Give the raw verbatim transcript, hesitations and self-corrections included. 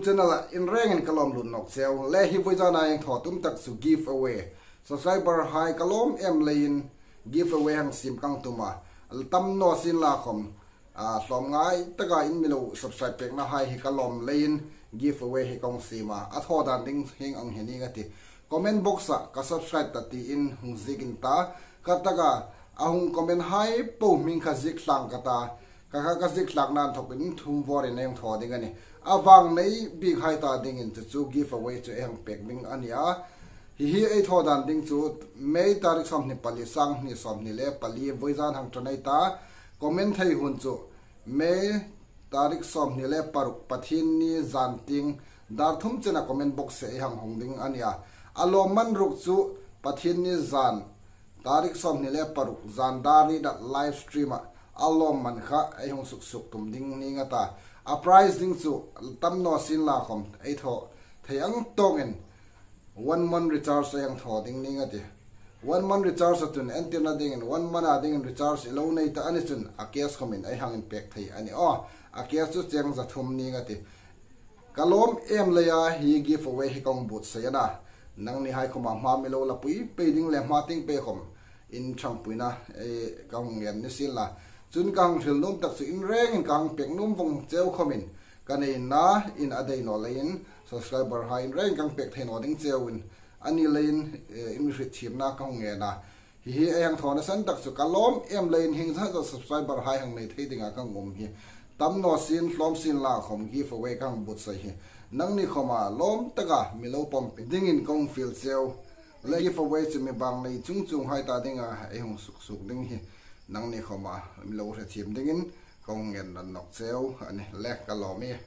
Channel-a in rengin ka lawm lut nawk cheu. Le hi vawizana hang thaw tum tak chu giveaway. Subscriber hai ka lawm em leiin giveaway hang siem ka tum a. Tam naw sien la khom, a, hlawm ngai taka in mi lo subscribe pekna hai hi ka lawm leiin giveaway hi ka hung siem a. A thaw dan ding hieng ang hi ning a tih. Comment box-a ka subscribe ta tiin hung ziek in ta. Kha taka a hung comment hai po hming kha ziek tlang ka ta. Kha kha ka ziek tlakna inthawkin thum vawrin ei hung thaw ding a nih. A vang nei bik hai ta dingin chu chu giveaway chu ei hang pek ding a nih a. Hi hi ei thaw dan ding chu May tarik sawmhni pali, sanghni sawmhni le pali vawizan hang ṭan ei ta. Comment thei hun chu May tarik sawmhni le paruk Pathienni zan tieng dar thum chena comment box-a ei hang hawng ding a nih a. A lawmman ruok chu Pathienni zan tarik sawmhni le paruk zan dar nih live stream-a a lawmman kha ei hung suksuk tum ding ning a ta. A prize ding chu tam naw sien la khom ei thaw thei ang tawkin one month recharge ei hang thaw ding ning a tih. One month recharge a chun entirna dingin one month-a dingin recharge i lo nei ta a ni chun a cash khomin ei hang inpek thei a nih aw. A cash chu cheng za thum ning a tih. Ka lawm em leia hi giveaway hi ka hung buotsai a na. Nangni hai khoma hma mi lo la pui pei ding le hma tieng pei khom in ṭhangpuina, eh, ka hung ngen ni sien la. Chun ka hang hril nuom tak chu in rengin ka hang pek nuom vawng cheu khomin ka nei na in a dai naw leiin subscriber hai in rengin ka hang pek thei naw ding cheuin a ni leiin, eh, in mi hriet thiemna ka hung ngen a. Hi hi ei hang thawna san tak chu ka lawm em leiin hieng zat zat subscriber hai hang nei thei dinga ka hung um hi. Tam naw sien hlawm sien la khom giveaway ka hang buotsai hi. Nangni khoma lawm taka mi lo pawm dingin ka hung fiel cheu. Le giveaway chu mi bang nei chung chung hai ta dinga ei hung suksuk ding hi. Nangni khoma mi lo hre thiem dingin ka hung ngen ran nawk cheu a nih le ka lawm e.